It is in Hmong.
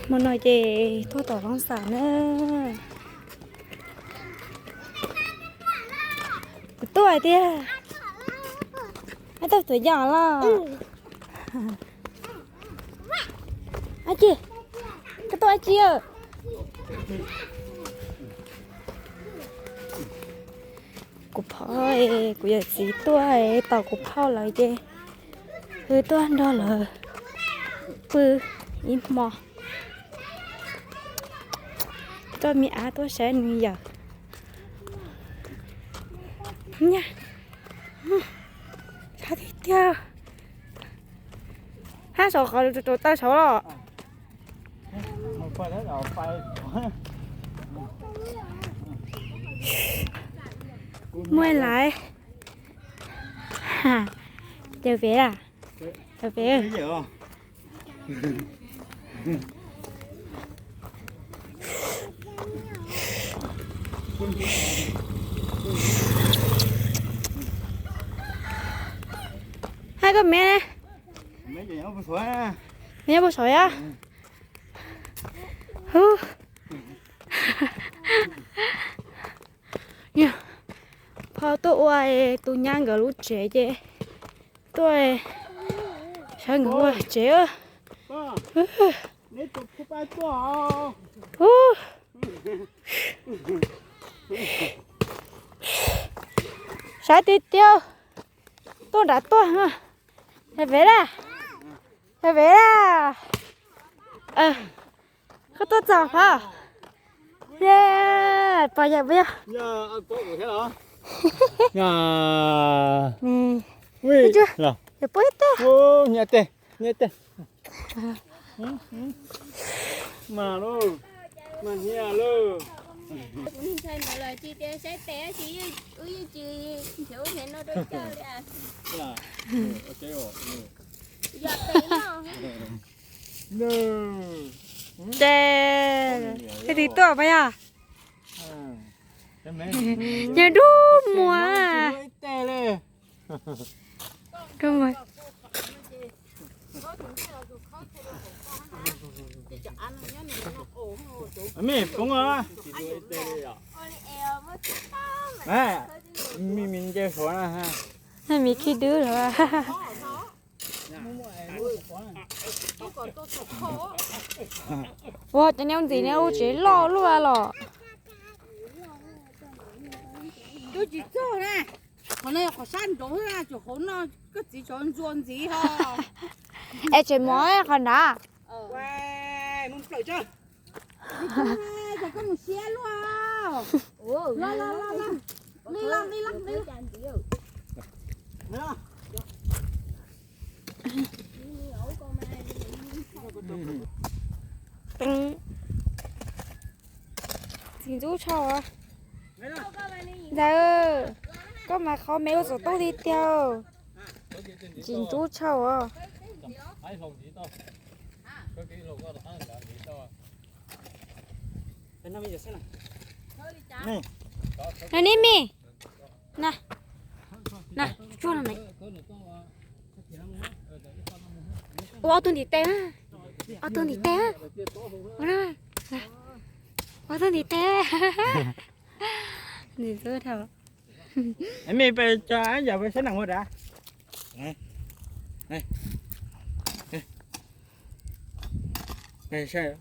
Hmo no ces tuaj tom Loob Xas na. Kuv tuaj hais tias, ab, tuaj tuam yos los. Ab tsi, koj tuaj ab tsi? Kuv phauj, kuv yawm txiv tuaj tos kuv phauj lawv ces wb tuaj nrog lawv pw ib hmo. Tuaj me ab tuaj saib nws yawm. Nyab, sab tiag tiag. Hab saum qhov rau taw saud los. Muaj lawm. Caw pem a, caw pem. Hab koj me, me nyob puag saum yog. Phauj tuaj ua tus nyab nkawd lub tsev ces tuaj saib nkawd ua tsev. Saib tiag tiag, tuaj nram tuaj. Yog pem lawm, yog pem lawm. Koj tuaj txog phauj. Pom yawm puas yog? Yawm puab ib teg. Mas lauj, mas hnia lauj. Kuv ntshai ntawd lawm tsis tias saib tes tsis, wb yeej tsis nrhiav ub nrhiav no rau caw li. Yog tes no. Ces, ces twb tuaj puas yog? Yog dub muag. Me poob, me me nce suav na. Nag mis khib dwb lawm. Ua cov niag ntxim niag ua tsev loj luaj los. Tub tsis txog na. Qhov no yog qhov sab nraud na, tsuas hauv no koj txiv tsov ntxua ntxiv ho. Es tseem mov qhov nrad. Mus plaws tso. Koj mus siab luaj. Los los los los. Li los li los li los. Txiv ntxub tshaj os. Ntxawm, koj mas qhov me ua xov tooj li tiag. Txiv ntxub tshaj os. Na neb me. Na, na, tsuag no me. Ua ob tug ntiv tes, ob tug ntiv tes, ua ob tug ntiv tes. Nws tuaj dhau. Me pes tso yam pes saib neeg ua dab. Pes saib.